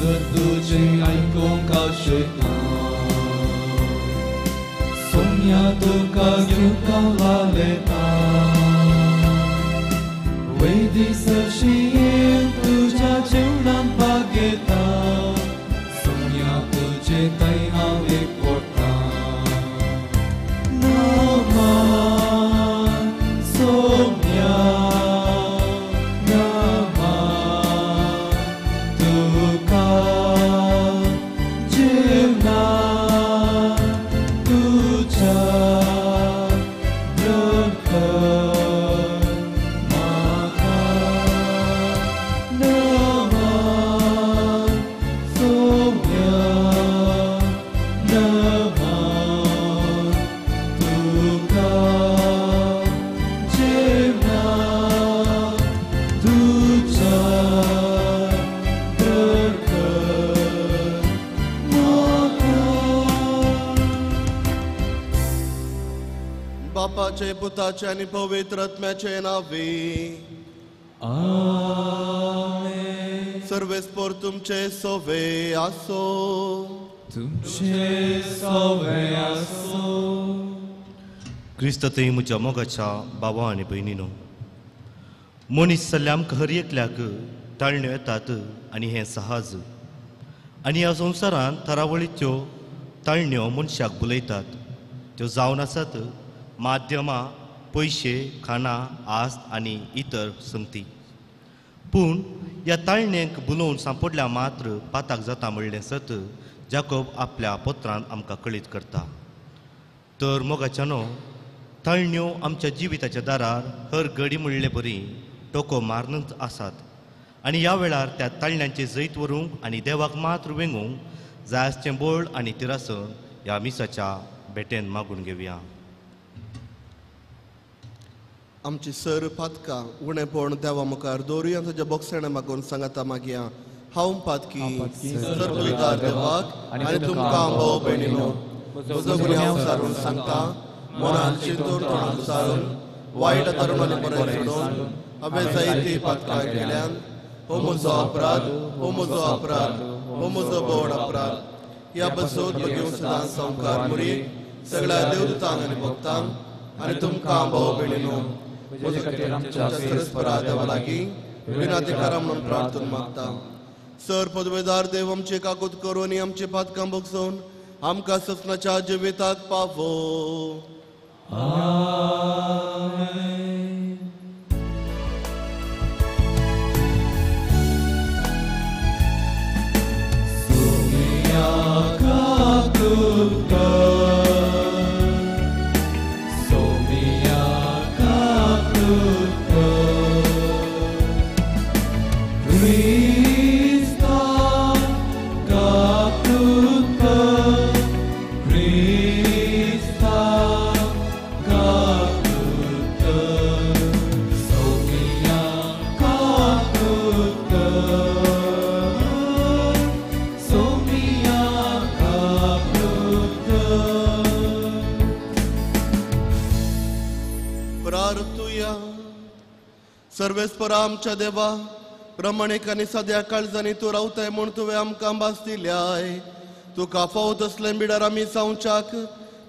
उतर तुजें आयकूंक आशेता सोम्या तुका घेवंक लालेता वैदी सरशी तुज्या जेवणान भाग घेता सोम्या तुजे थंय हांव एक वता नमान सोम्या नमान तुका जेवणान तुज्या दृढ म्हाका नमान सोम्या नमान तुका जेवणान तुज्या दृढ म्हाका. बापाचे पुताचे आनी पवित्र आत्म्याचे नावे. आमेन. सर्वेस्पोर तुमचे सोवे आसो. तुमचे सोवे आसो. क्रिस्त थंय म्हज्या मोगाच्या बाबा आनी भयणीनो, मनीस जाल्ल्या आमकां हर एकल्याक ताळण्यो येतात आनी हें सहज. आनी ह्या संवसारांत थरावळीच्यो ताळण्यो मनशाक बुलयतात. त्यो जावन आसात माध्यमां, पयशे, खाणां, आस्त आनी इतर संगती. पूण ह्या ताळण्यांक बुलोवन सांपडल्या मात्र पाताक जाता म्हणलें सत जाकोब आपल्या पत्रान आमकां कळीत करता. तर मोगाच्यानो, ताळण्यो आमच्या जिविताच्या दारार हर घडी म्हणले बरी टोको मारनच आसात आनी ह्या वेळार त्या ताळण्यांचे जैत व्हरूंक आनी देवाक मात्र वेंगूंक जाय आसचें बळ आनी तिरासन ह्या मिसाच्या भेटेन मागून घेवया. आमची सर पातकां उणेपण देवा मुखार दवरुया. तुज्या बोगसणें मागून सांगाता मागया. हांव पातकी सर पवित्र देवाक आनी तुमकां भाव भयणीनो म्हजो गुन्यांव सारून सांगता. मनान चिंतून तोंडान सारून वायट धर्म आनी बरें सोडून हांवें जायतीं पातकां केल्यान. हो म्हजो अपराध, हो म्हजो अपराध, हो म्हजो बोड अपराध. ह्या बसून बगेवन सदां संवकार मुरी सगळ्या देवदूतांक आनी भक्तांक आनी तुमकां भाव भयणीनो म्हजे खातीर आमच्या सरस्परा देवा लागीं विनाधिकारा म्हणून प्रार्थना मागता. सर पदवेदार देव आमचे काकूत करून आनी आमचे पातकां भोगसून आमकां ससनाच्या जिविताक पावो. आमेन. सोम्या काकूत कर, सोम्या काकूत कर, क्रिस्ता काकूत कर, क्रिस्ता काकूत कर, सोम्या काकूत कर, सोम्या काकूत कर. प्रार्थुया. सर्वेस्परा आमच्या देवा, प्रमाणीक आनी सद्या काळजांनी तूं रावताय म्हूण तुवें आमकां भास दिल्याय. तुका फावो तसलें बिडार आमी जावच्याक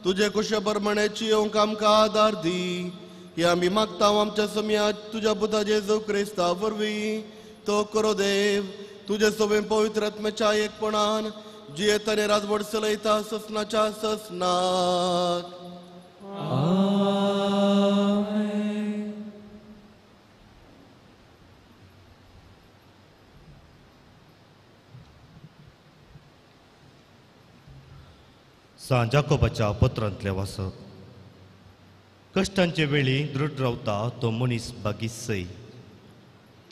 तुजे कुशे प्रमाणेची येवंक आमकां आदार दी. हे आमी मागता आमच्या समया तुज्या पुता जेजू क्रिस्ता वरवीं. तो करो देव तुजे सोबें पवित्र आत्म्याच्या एकपणान जियेत आनी राजवट चलयता ससनाच्या ससनाक. आमेन. सांत जाकोबाच्या पत्रांतलें वाचप. कश्टांचे वेळी दृढ रावता तो मनीस बागीसय.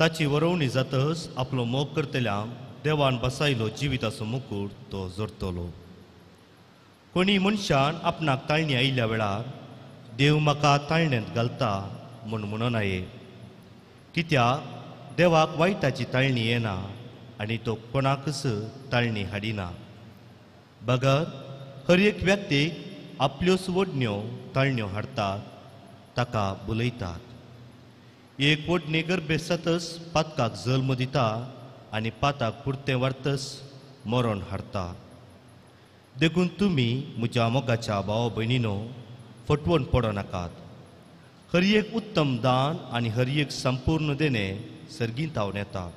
ताची वरोवणी जातच आपलो मोग करतल्यांक देवान बसायलो जिविताचो मुकूट तो जोडटलो. कोणी मनशान आपणाक ताळणी आयिल्ल्या वेळार देव म्हाका ताळण्यांत घालता म्हूण म्हणनाये, कित्याक देवाक वायटाची ताळणी येना आनी तो कोणाकच ताळणी हाडिना. बगर हर एक व्यक्तीक आपल्योच वडण्यो ताळण्यो हाडटात, ताका बुलयतात. एक वडणी गर्भेसतच पातकाक जल्म दिता आनी पाताक पुरतें वाडतच मरण हाडता. देखून तुमी म्हज्या मोगाच्या भाव भयणीनो फटवण पडनाकात. हर एक उत्तम दान आनी हर एक संपूर्ण देणें सर्गींत धांवन येता.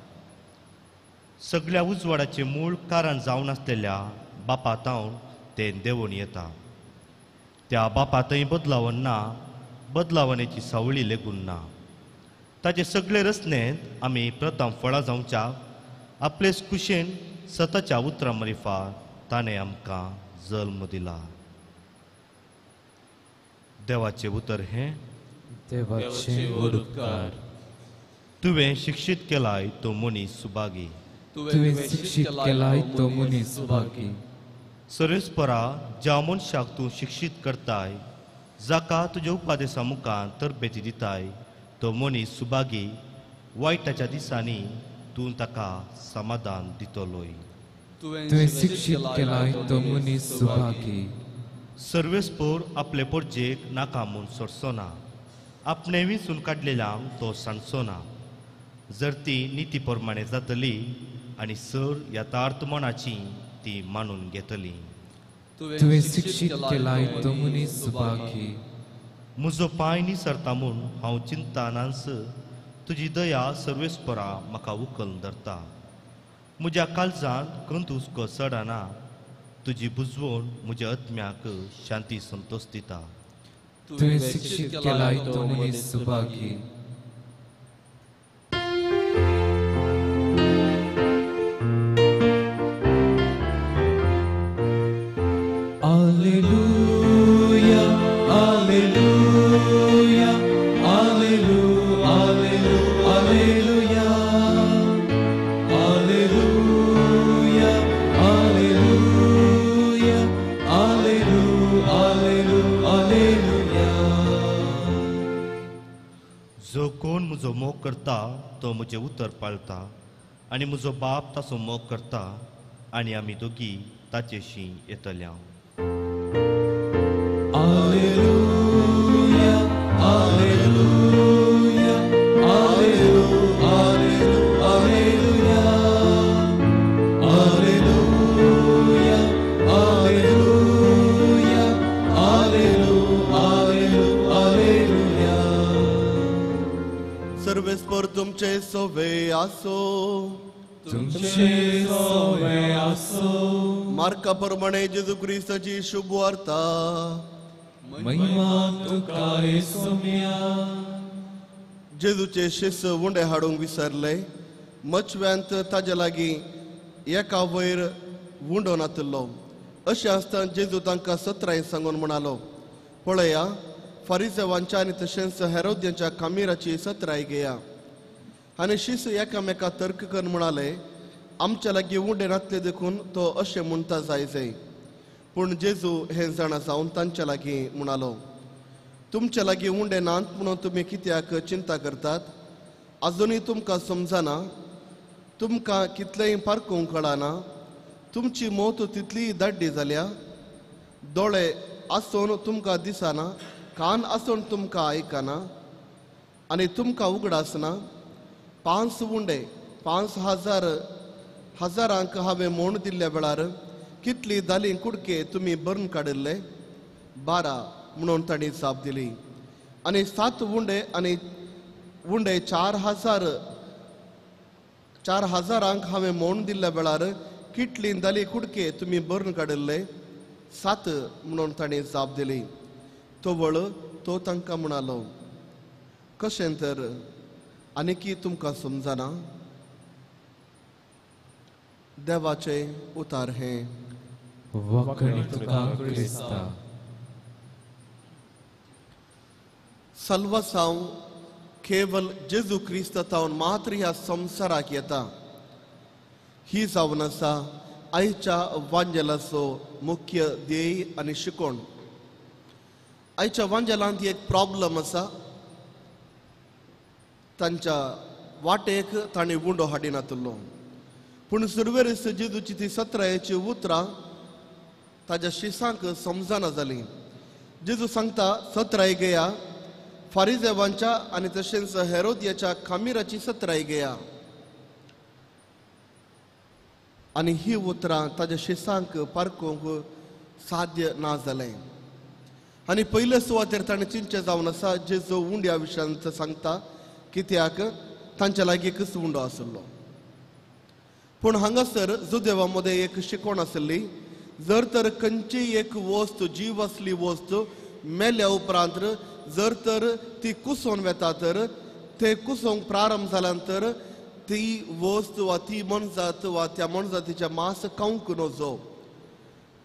सगळ्या उजवाडाचें मूळ कारण जावन आसलेल्या बापा तावन तें देंवून येता. त्या बापा थंय बदलावन ना, बदलावण्याची सावळी लेगून ना. ताचे सगळे रचनेंत आमी प्रथम फळां जावच्या आपलेच कुशेन सताच्या उतरां मरिफात ताणें आमकां जल्म दिला. देवाचें उतर हें देवाचे उपकार. तुवें शिक्षीत केलाय तो मनीस सुभागी. तुवें शिक्षीत केलाय तो मनीस सुभागी. सर्वेस्परा ज्या मनशाक तूं शिक्षीत करताय, जाका तुज्या उपादेसा मुखार तरबेती दिताय, तो मनीस सुभागी. वायटाच्या दिसांनी तूं ताका समाधान दितलोय. तुवें शिक्षीत केलाय तो मनीस सुभागी. सर्वेस्पोर आपले पोरजेक नाका म्हूण सोडचो ना, आपणें विंचून काडलेल्यांक तो सांडचो ना. जर ती निती प्रमाणे जातली आनी सर यथार्थ मनाची ती मानून घेतली. तुवें शिक्षीत केलाय तो मनीस सुभागी. म्हजो पांय निसरता म्हूण हांव चिंतनास तुजी दया सर्वेस्परा म्हाका उखल धरता. म्हज्या काळजांत कंतुसको चडना, तुजी बुजवण म्हज्या आत्म्याक शांती संतोष दिता. तुवें शिक्षीत केलाय तो मनीस Subhagi. Alleluia, Alleluia, Alleluia, Alleluia, Alleluia, Alleluia, Alleluia, Alleluia. जो कोण म्हजो मोग करता तो म्हजें उतर पाळता, आनी म्हजो बाप ताचो मोग करता, आनी आमी दोगी ताचेशी येतल्या. Alleluia, Alleluia, Alleluia, Alleluia, Alleluia, Alleluia, Alleluia, Alleluia. सर्वेस्पर तुमचे सोवे आसो. तुमचे सोवे आसो. मार्का प्रमाणे जेजू क्रिस्ताची शुभ वार्ता. महिमा तुका येसुम्या. जेजूचे शिस्त उंडे हाडूंक विसरले. मचव्यांत ताजे लागीं एका वयर उंडो नातिल्लो. अशें आसतना जेजू तांकां सत्राय सांगून म्हणालो, पळया फारिजेवांच्या आनी तशेंच हेरोद्यांच्या कामीराची सत्राय घेया. आनी शिस्त एकामेका तर्क करून म्हणाले, आमच्या लागीं उंडे नातले देखून तो अशें म्हणटा जाय जाय. पूण जेजू हें जाणा जावन तांच्या लागीं म्हणालो, तुमच्या लागीं उंडे नात म्हणून तुमी कित्याक चिंता करतात? आजुनूय तुमकां समजना? तुमकां कितलेंय पारखूंक कळना? तुमची मोत तितलीय दाड्डी जाल्या? दोळे आसून तुमकां दिसना, कान आसून तुमकां आयकना, आनी तुमकां उगडासना? 5 उंडे 5,000 हजारांक हांवें म्हूण दिल्ल्या वेळार कितली दाली कुडके तुमी भरून काडिल्ले? 12 म्हणून तांणी जाप दिली. आनी 7 उंडे आनी उंडे 4,000 हांवें म्हूण दिल्ल्या वेळार कितली दाली कुडके तुमी भरून काडिल्ले? 7 म्हणून तांणी जाप दिली. तवळ तो तांकां म्हणालो, कशें तर आनीकी तुमकां समजना? देवाचें उतार हें. वाखणी तुका क्रिस्ता. सल्वासांव केवल जेजू क्रिस्त तावन मात्र ह्या संवसाराक येता. ही जावन आसा आयच्या वांजेलाचो मुख्य ध्येय आनी शिकोण. आयच्या वांजेलांत एक प्रॉब्लम आसा. तांच्या वाटेक तांणी उंडो हाडिनातलो. पूण सुरवेरीस जेजूची ती सत्रायेची उतरां ताज्या शिसांक समजना जालीं. जेजू सांगता, सत्राय घेया, फारिजेवांच्या आनी तशेंच हेरोदियाच्या खामीराची सत्राय घेया. आनी ही उतरां ताज्या शिसांक पारखूंक साध्य ना जालें. आनी पयले सुवातेर ताणें चिंतचें जावन आसा जेजू उंड्या विशयांत सांगता, कित्याक तांच्या लागीं एकच उंडो आशिल्लो. पूण हांगासर जुदेवा मदें एक शिकवण आशिल्ली, जर तर खंयचीय एक वस्त जीव आसली वस्त मेल्या उपरांत जर तर ती कुसोवन वेता तर ते कुसोवंक प्रारंभ जाल्यान तर ती वस्त वा ती मनजात वा त्या मनजातीचें मांस खावंक नजो.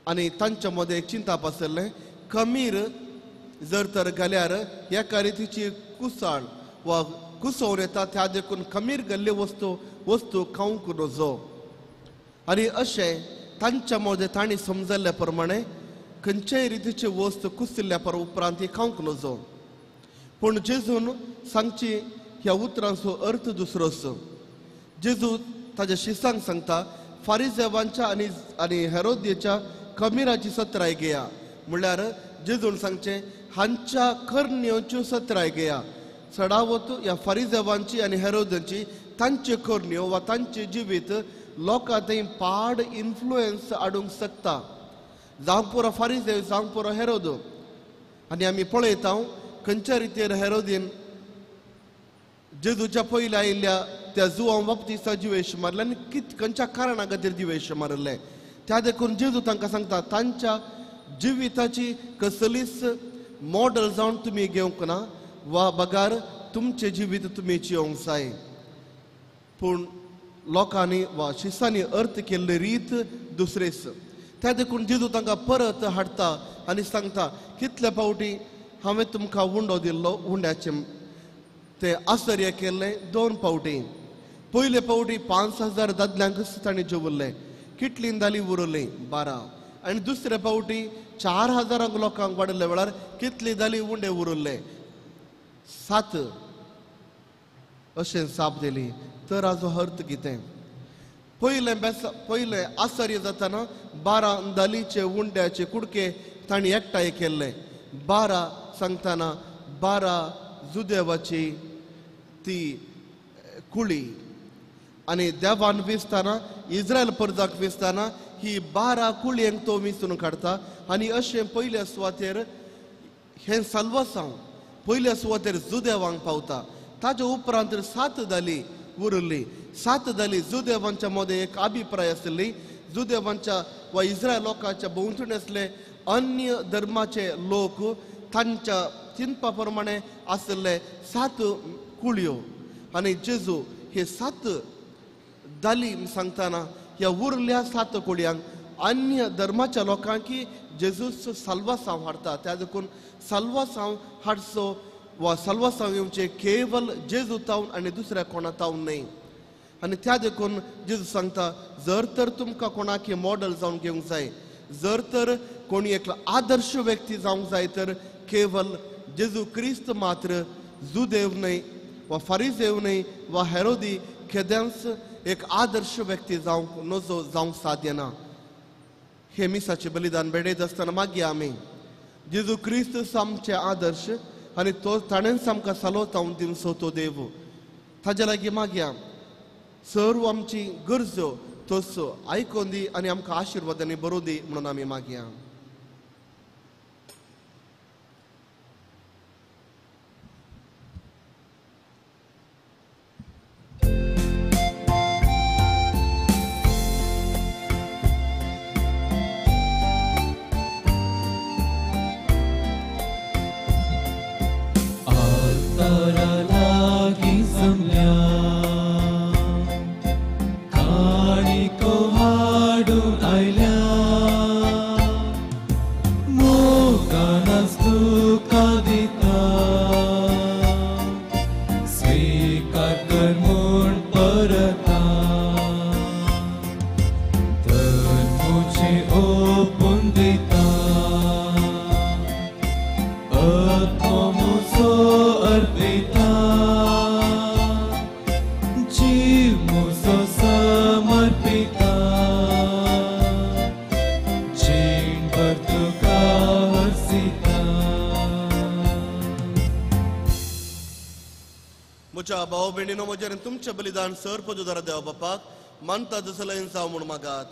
आनी तांच्या मदें एक चिंताप आशिल्लें, खमीर जर तर घाल्यार एका रितीची कुसाळ वा कुसोवन येता, त्या देखून खमीर घाल्ले वस्तू खावंक नजो. आनी अशें तांच्या मदें तांणी समजल्ल्या प्रमाणे खंयचेय रितीची वस्त कुसिल्ल्या पर उपरांत ती खावंक नजो. पूण जेजून सांगची ह्या उतरांचो अर्थ दुसरोच. जेजू ताज्या शिसांक सांगता, फारिजेवांच्या आनी हेरोदेच्या खमीराची सत्राय घेया. म्हणल्यार जेजून सांगचें हांच्या करण्योच्यो सत्राय घेया. चडावत ह्या फारिजेवांची आनी हेरोदांची तांच्यो करण्यो वा तांचें जिवीत लोकां थंय पाड इन्फ्लुएन्स हाडूंक शकता. जावंक पुरो फारिजेव, जावंक पुरो हेरोद. आनी आमी पळयता खंयच्या रितीर हेरोदीन जेजूच्या पयल्या आयिल्ल्या त्या जुवां बाप्तिस्ता जिवेश मारले आनी खंयच्या कारणा खातीर जिवेश मारिल्ले. त्या देखून जेजू तांकां सांगता तांच्या जिविताची कसलीच मॉडल जावन तुमी घेवंक ना वा बगार तुमचें जिवीत तुमी जियोंक जाय. पूण लोकांनी वा शिसांनी अर्थ केल्ली रीत दुसरेच. त्या देखून जेजू तांकां परत हाडटा आनी सांगता, कितले फावटी हांवें तुमकां उंडो दिल्लो, उंड्याचें ते आश्चर्य केल्लें 2 फावटी. पयले फावटी 5000 दादल्यांकच तांणी जेवल्लें, कितलीं दाली उरलीं 12. आनी दुसरे फावटी 4000 लोकांक वाडिल्ल्या वेळार कितली दाली उंडे उरले 7. अशें जाप दिली. तर हाजो अर्थ कितें? पयलें आश्चर्य जातना 12 दालीचे उंड्याचे कुडके तांणी एकठांय केल्ले. 12 सांगतना 12 जुदेवाची ती कुळी. आनी देवान विसतना इस्रायल परजाक विसतना ही 12 कुळयेंक तो विंचून काडटा. आनी अशें पयल्या सुवातेर हें साल्वासांव पयल्या सुवातेर जुदेवांक पावता. ताज्या उपरांत 7 दाली उरली. 7 दाली जुदेवांच्या मदें एक अभिप्राय आसली. जुदेवांच्या वा इस्रायल लोकांच्या भोंवतणी आसले अन्य धर्माचे लोक तांच्या चिंतपा प्रमाणे आशिल्ले 7 कुळयो. आनी जेजू हे 7 दाली सांगतना ह्या उरल्या 7 कुळयांक अन्य धर्माच्या लोकांकी जेजूस साल्वासांव हाडटा. त्या देखून साल्वासांव हाडचो वा साल्वासांव येवचें केवल जेजू तावन आनी दुसऱ्या कोणा तावन न्हय. आनी त्या देखून जेजू सांगता, जर तर तुमकां कोणाकी मॉडल जावन घेवंक जाय, जर तर कोणी एकलो आदर्श व्यक्ती जावंक जाय तर केवल जेजू क्रिस्त मात्र, जुदेव न्हय वा फारिजेव न्हय वा हेरोदी केदेंच एक आदर्श व्यक्ती जावंक नजो, जावंक साध्य ना. हे मिसाचें बलिदान भेटयत आसतना मागीर आमी जेजू क्रिस्त आमचे आदर्श आनी तो ताणेंच आमकां सालोतावन दिवचो तो देव. ताज्या लागीं मागया सर्व आमची गरजो तोच आयकोन दी आनी आमकां आशिर्वादांनी बरोवं दी म्हणून आमी मागया. म्हज्या भाव भयणीनो, म्हजें तुमचें बलिदान सर पदुदार देवा बापाक मानता जसं जावं म्हूण मागात.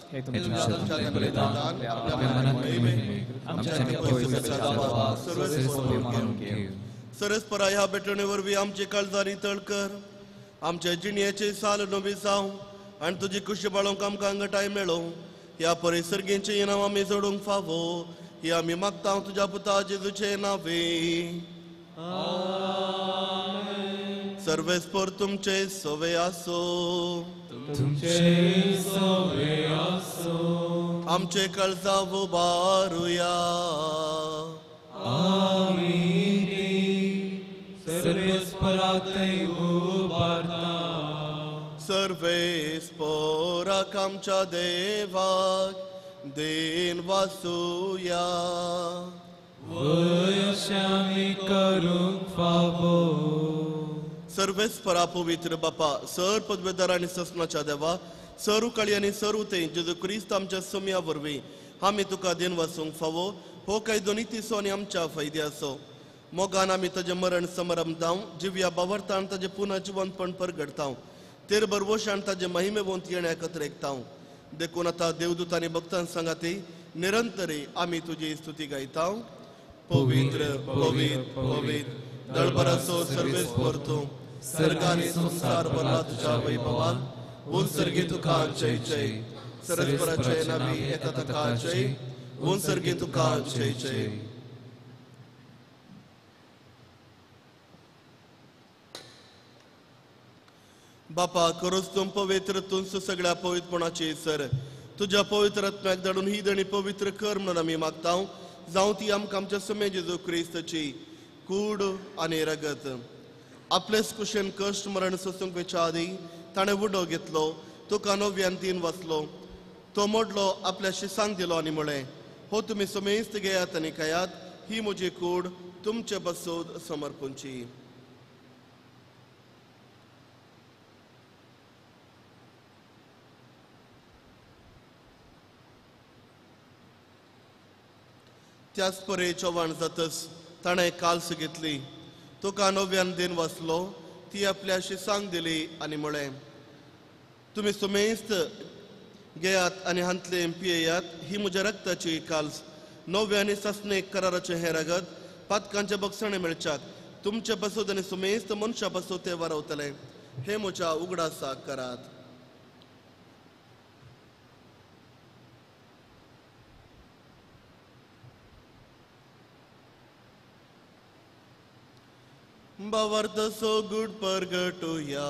सरस्परा ह्या भेटवणे वरवीं आमचे काळजारी तळ कर, आमच्या जिणेचे साल नवी जावं आनी तुजी खुशी बाळोवंक आमकां अंगठाय मेळोवं. ह्या परिसर्गेचें इनाम आमी जोडूंक फावो ही आमी मागता तुज्या पुता जेजूचे नावे. सर्वेस्पर तुमचे सवे आसो. तुमचे सवे आसो. आमचे काळजा उबारुया. आमी सर्वेस्परातय उबारता. सर्वेस्पराक आमच्या देवाक then वासुया. वयशामी करूंक फावो. सर्वेस्परा पवित्र बापा, सर पदवेदार आनी ससनाच्या देवा, सर उकाळी आनी सर उते जेजू क्रिस्त आमच्या सोम्या वरवीं आमी तुका then वासूंक फावो. हो कायदो नितीचो आनी आमच्या फायद्याचो. मोगान आमी ताजें मरण समरमताव, जिव्या बावरतान ताजें पुनः जिवंतपण परगडताव, तेर बरवशान ताजें महिमेवंत येण्या कत्रेकताव. देखून आतां देवदूत आनी भक्तां सांगाती निरंतरी आमी तुजी स्तुती गायताव. पवित्र पवित्र पवित्र दळभराचो सर्वेस्पर तूं, सर्गानी संसार भरला तुझ्या वैभवान. उन सर्गी तुका जय जय. सरस्पराचे नावी येता ताका जय. उन सर्गी तुका जय जय. बापा करूच तूं पवित्र, तूंच सगळ्या पवित्रपणाची सर. तुज्या पवित्र आत्म्याक धाडून ही देणी पवित्र कर म्हणून आमी मागता. जावं ती आमकां आमच्या सुमे जेजू क्रिस्ताची कूड आनी रगत. आपलेच कुशेन कश्ट मरण सोसूंक वेच्या आदी ताणें उडो घेतलो, तुका नव्यान तीन वाचलो, तो मोडलो, आपल्या शिसांक दिलो आनी म्हळें, हो तुमी सुमेस्त घेयात आनी खायात, ही म्हजी कूड तुमचे बसून समर्पूंची. त्याच परे चव्हाण जातच ताणें काल्स घेतली, तुका नव्यान then वाचलो, ती आपल्या शिसांक दिली आनी म्हळें, तुमी सुमेस्त घेयात आनी हांतले पियेयात, ही म्हज्या रक्ताची काल्स, नव्या आनी सासणेक कराराचें हें रगत पातकांचे बक्षणे मेळच्याक तुमचे पासून आनी सुमेस्त मनशा पासून ते वारवतले. हे म्हज्या उगडासाक करात. बावर्त सो गुड परगटुया.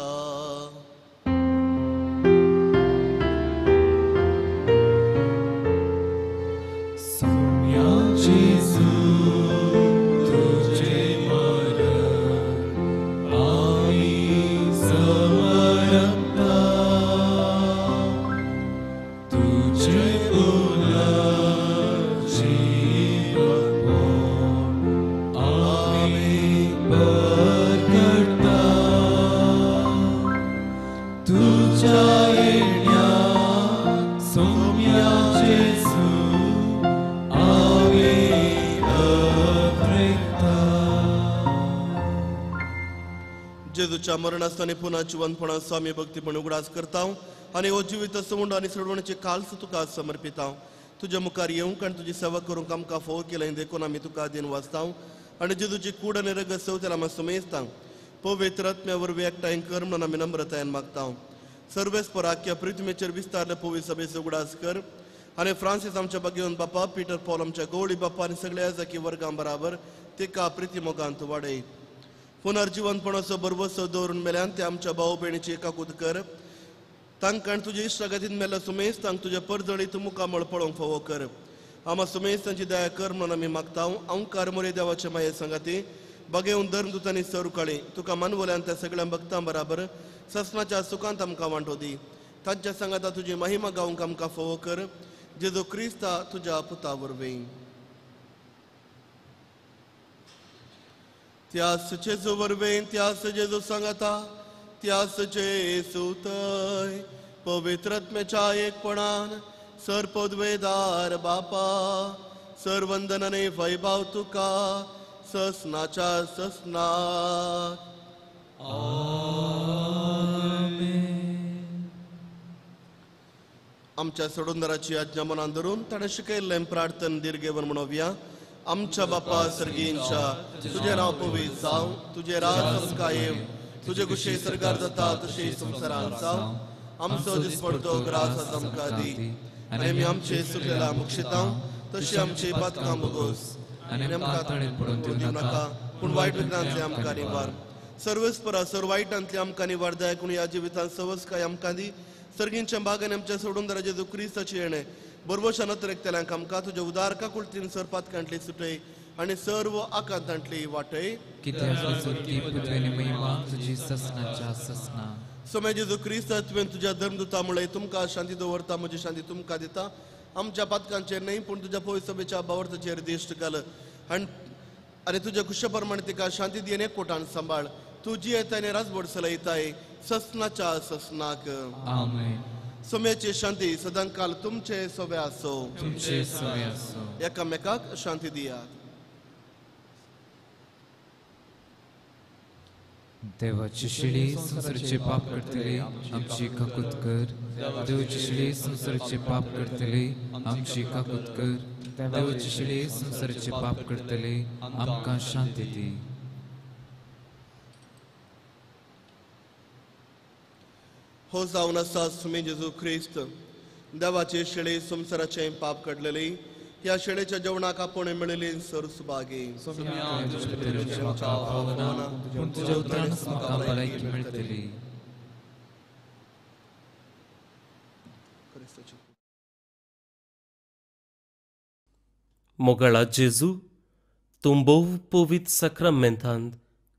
सोम्या जेजू तुझे मरण आमी समरपता, तुझे पुनर्जीवपण आमी परगटता. तुझ्या येण्या सोम्या जेजू आमी अप्रेकता. जेजूच्या मरणासतानी पुन्हा जिवंतपणाचो आमी भक्तीपण उगडास करता आनी हो जिवीत समुंड आनी सोडवण्याचे काल्स तुका समर्पिता. तुज्या मुखार येवंक आनी तुजी सेवा करूंक आमकां फोव केलें देखून आमी तुका दिन वाचता आनी जेजूची कूड आनी रगत सवतेला आमी सुमेजता. पवित्र आत्म्या वरवीं एकठांय कर म्हणून आमी नम्रतायेन मागता. सर्वेस्पर आख्या पृथ्वीचेर विस्तारले पवित्र सभेचो उगडास कर आनी फ्रांसीस आमच्या बागेवन बापा, पीटर पॉल आमच्या गवळी बापा आनी सगळ्या जाकी वर्गां बराबर तिका प्रिती मोगांत वाडय. पुनर्जिवनपणाचो भरवसो दवरून मेल्यान ते आमच्या भाव भयणीची एकाकूत कर. तांकां तुजे इश्टागतीन मेल्ल्या सुमेज तांक तुज्या परजळीत मुखामळ पळोवंक फावो कर. आमा सुमेज तांची दया कर म्हणून आमी मागता. अंकार मोरे देवाचे माये सांगाती बागेवन धर्मदुतांनी सर उकाळी तुका मानवल्यान त्या सगळ्या भक्तां बराबर ससनाच्या सुखांत आमकां वांटो दी. तांच्या सांगाता तुजी महिमा गावंक आमकां फावो कर. जेजू क्रिस्ता तुज्या पुता वरवीं. त्यास जेजू वरवीं, त्यास जेजू सांगाता, त्यास जेजू थंय पवित्र आत्म्याच्या एकपणान सर पदवेदार बापा, सर वंदनाने वैभव तुका ससनाच्या ससनाक. आमेन. आमच्या सोडूनदाराची आज्ञा मनान धरून ताणें शिकयल्लें प्रार्थन दीर्घेवन म्हणोवया. आमच्या बापा सर्गींच्या, तुजें नांव पवित्र जावं, तुजें राज आमकां येवं, तुजे कुशे सरकार जाता तशें संवसारांत जावं. आमचो दिसपडतो ग्रास आज आमकां दी आनी आमी आमचे सुकलेला मुक्षितां तशी आमची पातकां भोगोस आनी आमकां ताणें पडून दिवं नाका, पूण वायट विघ्नांतले आमकां निवार. सर्वस्परा सर्व वायटांतले आमकां निवार जाय, पूण ह्या जिवितांत सवस काय आमकां दी. सर्गींच्या बागान आमच्या सोडून दाराचे जेजू क्रिस्ताची येणें बरबशान अतरेकतल्यांक आमकां तुज्या उदार काकुळतीन सरपात कांटली सुटय आनी सर्व आकांतांतली वाटय. सोम्या जेजू क्रिस्ता तुवें तुज्या धर्मदूता मुळे तुमकां शांती दवरता, म्हजी शांती तुमकां दिता. आमच्या पातकांचेर न्हय पूण तुज्या पवित्र सभेच्या भावार्थाचेर दिश्ट घाल आनी तुज्या कुशा प्रमाणे तिका शांती दी आनी एकवटान सांबाळ. तूं जियेताय आनी राजवट चलयताय ससनाच्या ससनाक. आमेन. सोम्याची शांती सदांकाल तुमचे सोबे आसो. तुमचे सोबे आसो. एकामेकाक शांती दियात. देवाची शिळी संवसाराचे पाप करतले आमची काकूत कर. देवाची शिळी संवसाराचे पाप करतले आमची काकूत कर. देवाची शिळी संवसाराचे पाप करतले आमकां शांती दी. हो जावन आसा सुमी जेजू क्रिस्त देवाचे शेळे संवसाराचें पाप काडलेली, ह्या शेळेच्या जेवणाक आपोवणें मेळिल्ली सर सुभागी. पूण तुज्या उतरानच म्हाका भलायकी मेळटली. मोगाळा जेजू, तूं भोव पवित्र साक्रामेंतांत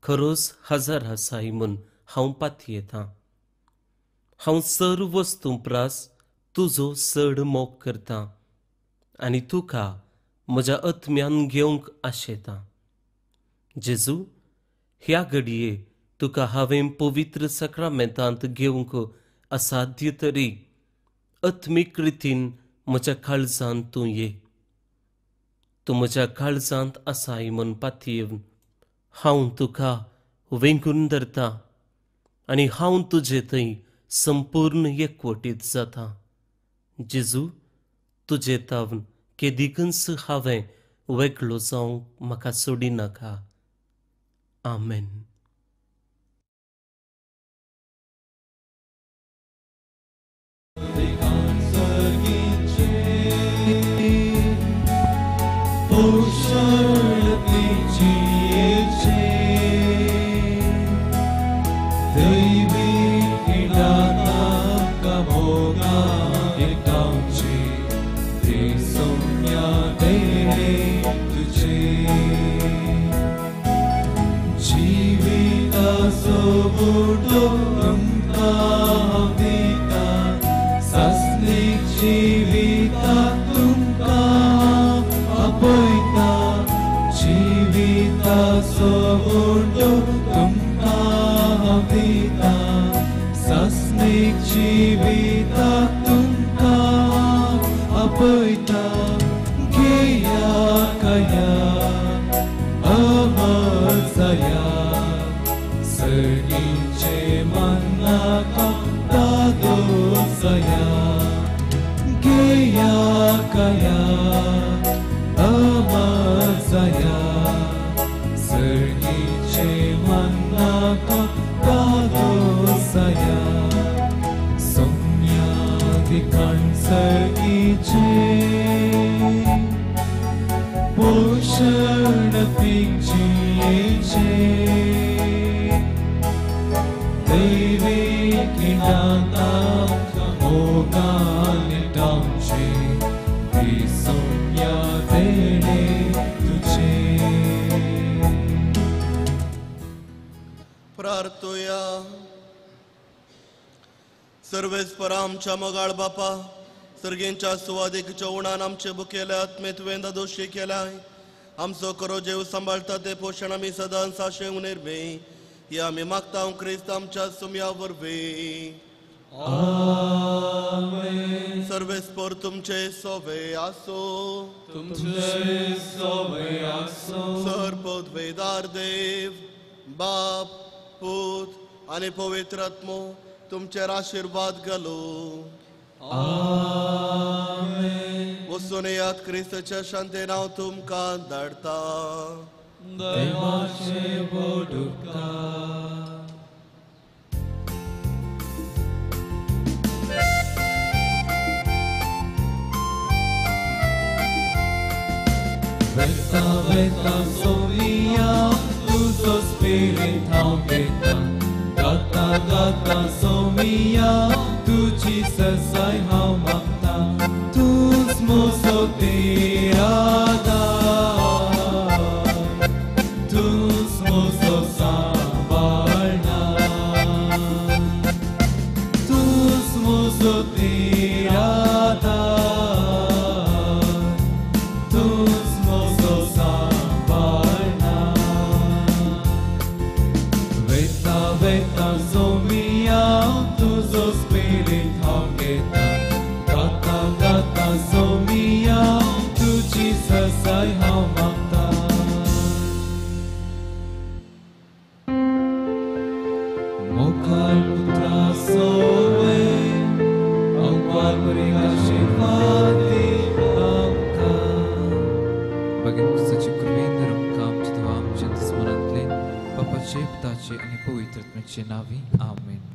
खरोच हजार आसाय म्हूण हांव पातयेतां. हांव सर्व वस्तूं प्रास तुजो चड मोग करतां आनी तुका म्हज्या आत्म्यान घेवंक आशेतां. जेजू, ह्या घडये तुका हांवें पवित्र साक्रामेंतांत घेवंक असाध्य तरी आत्मीक रितीन म्हज्या काळजांत तूं ये. तूं म्हज्या काळजांत आसाय म्हूण पातयेवन हांव तुका वेंगून धरतां आनी हांव तुजे थंय संपूर्ण एकवटीत जाता. जेजू, तुजे तावन केदिकूच हांवें वेगळो जावंक म्हाका सोडिनाका. आमेन. सर्वेस्परा आमच्या मोगाळ बापा, सर्गेंच्या सुवादीकच्या उणान आमचे बुकेले आत्मे तुवें दादोशी केलाय. आमचो करो जेव सांबाळटा ते पोशण आमी सदांच आशें निर्मे हे आमी मागता क्रिस्त आमच्या सुम्या वरवीं. सर्वेस्पर तुमचे सोवे आसो. तुमचे सोवे आसो. सर पदवेदार देव बाप पूत आनी पवित्र आत्मो तुमचेर आशिर्वाद घालूं. आमेन. वचून येयात, क्रिस्ताच्या शांतेन हांव तुमकां धाडटा. देवाचे व्हड उपकार. वेता वेता सोमिया तुजो स्पिरीत हांव घेता, गाता गाता सोमिया तुजी सरसाय हांव मागता, तूंच म्हजो तिरादा, तूंच म्हजो सांबाळना, तूंच म्हजो तिरादा, तूंच म्हजो सांबाळना. वेता वेता सोमिया तुजो स्पिरीत हांव घेता, गाता गाता सोमिया तुजी सरसाय हांव मागता. मुखार पुत्रा सोवे अंपार आशीर्वादी आमकां. भगिनी क्रिस्ताची कृपेन धरून आमच्या देवा आमच्या दुस्मनांतले बापाचे, पुताचे आनी पवित्र आत्म्याचे नांवी. आमेन.